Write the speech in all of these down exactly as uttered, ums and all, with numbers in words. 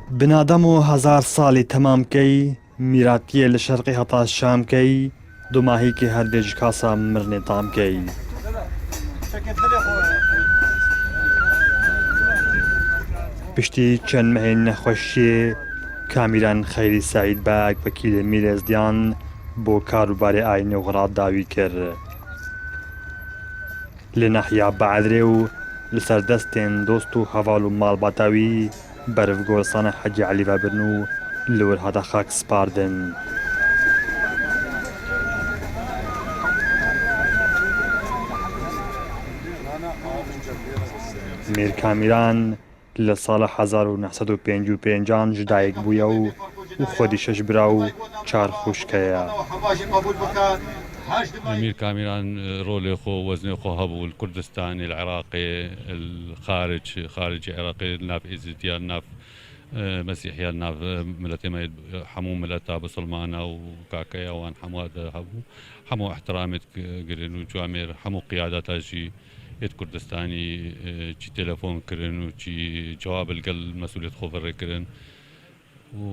Binademo hezar salî temam key, mîratiyê li şerqê heta şam key, dumahîkê her bêjikasa mirnê tam key. Piştî çend mehên nexweşiyê, Kamîran Xeyrî Seîd Beg, wekîlê Mîr Êzdiyan, bo kar û barê ayînî xwe dawî kir. Li nahiya Beedrê û li ser destên dost û heval û malbata wî, berivgoristana Hecî Elî vebirin û li wir hate xak spardin. Mîr Kamîran li sala hezar û neh sed û pêncî û pêncan ji dayik bûye û, û xwedî şeş bira û çar xwişk heye. Mîr Kamîran, e, rolê xwe, weznê xwe hebû li Kurdistanê, li Iraqê, li xaric, xaricê Iraqê, li nav Êzidiyan, li nav, e, Mesîhiyan, li nav, e, miletê me, hemû mileta bisilmana û kakeya wan hemû de hebû. Hemû ihtiramê dikirin û camêr hemû qiyadeta jî yê Kurdistanî, e, çi telefon kirin û çi cewab li gel mesûliyet xwe virê kirin. Û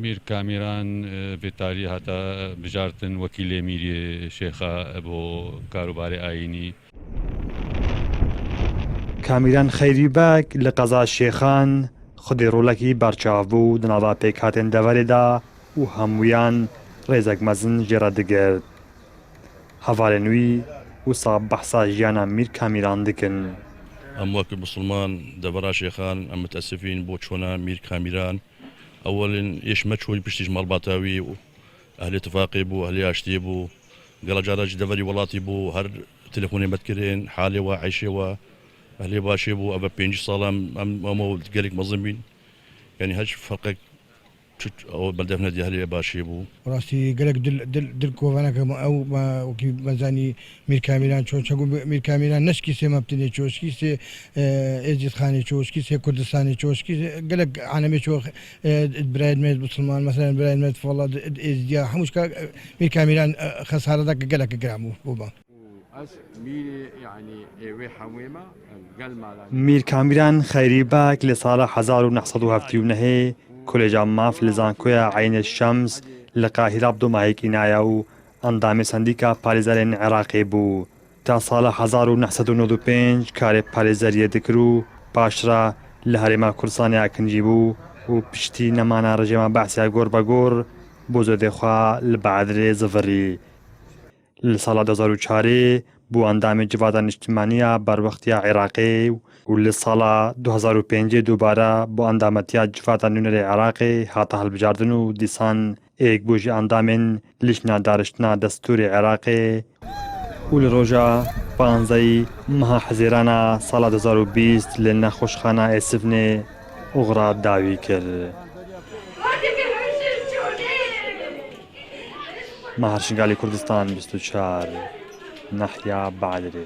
Mîr Kamîran, e, vê tarî hata bijartin wekîlê Mîrê Şêxa bo karûbarê ayînî. Kamîran Xeyrî Beg li qeza Şêxan xwedî rolekî berçav bû di nava pêkhatên deverê de û hemûyan rêzek mezin jê re digirt. Hevalên wî wisa behsa jiyana Mîr Kamîran dikin. Em wek misilman devera Şêxan, em mitesifîn bo çûna Mîr Kamîran. Ewelin êş me çûyî piştî ji malbata wî û ehlê tifaqê bû, ehlê aştiyê bû. Gela cara ji deverî welatî bû, her telefonê me dikirin, halê we, eyşê we, ehlê başê bû. Eve pêncî sal em, em, em gelek mezin bîn. Yanî hiç ferqek çi, ew berdef nediye, ehlê başê bû. Rastî gelek dil, dil, dil kovanek hebû. Ew me wekî me zanî Mîr Kamîran ço, çeku Mîr Kamîran ne şikî sê Mebtinê ço, şikî sê, e, Êzîdxanê ço, şikî sê Kurdistanê ço, şikî gelek alemê ço, e, birayên me Musulman, mesela birayên me Fala, Êzîdiya, hemû şika, e, Mîr Kamîran, e, xesaredek gelek giran bû, bû me. Ez mîrê, yanî, ê wê hemûyê me, em gel mala Mîr Kamîran Xeyrî Beg li sala hezar û neh sed û heftê û nehê Koleja Maf li Zankoya Eynê Şems li Qahîra bi domahîkî naya û endamê Sendîka Parêzerên Iraqê bû. Ta sala hezar û neh sed û nod û pênc karê parêzeriyê dikir û paşra li Herêma Kurdistanê akincî bû û piştî nemana rejîma Be'sê ya gor be gor bo zodê xwe li Be'edrê zivirî. Li sala du hezar û çarê bû endamê Civata Niştimanî ya Berwextî ya Iraqê û li sala du hezar û pêncê dubare bo endametiya Civata Nûnerê Iraqê hate hilbijartin û dîsan êk bû ji endamên Lijna Dariştina Destûrê Iraqê û li roja panzdehî meha Hezîrana sala du hezar û bîst li Nexweşxana Êsifnê oxira dawî kir. Mahir Şingalî, Kurdistan bîst û çar, Nahya Be'edrê.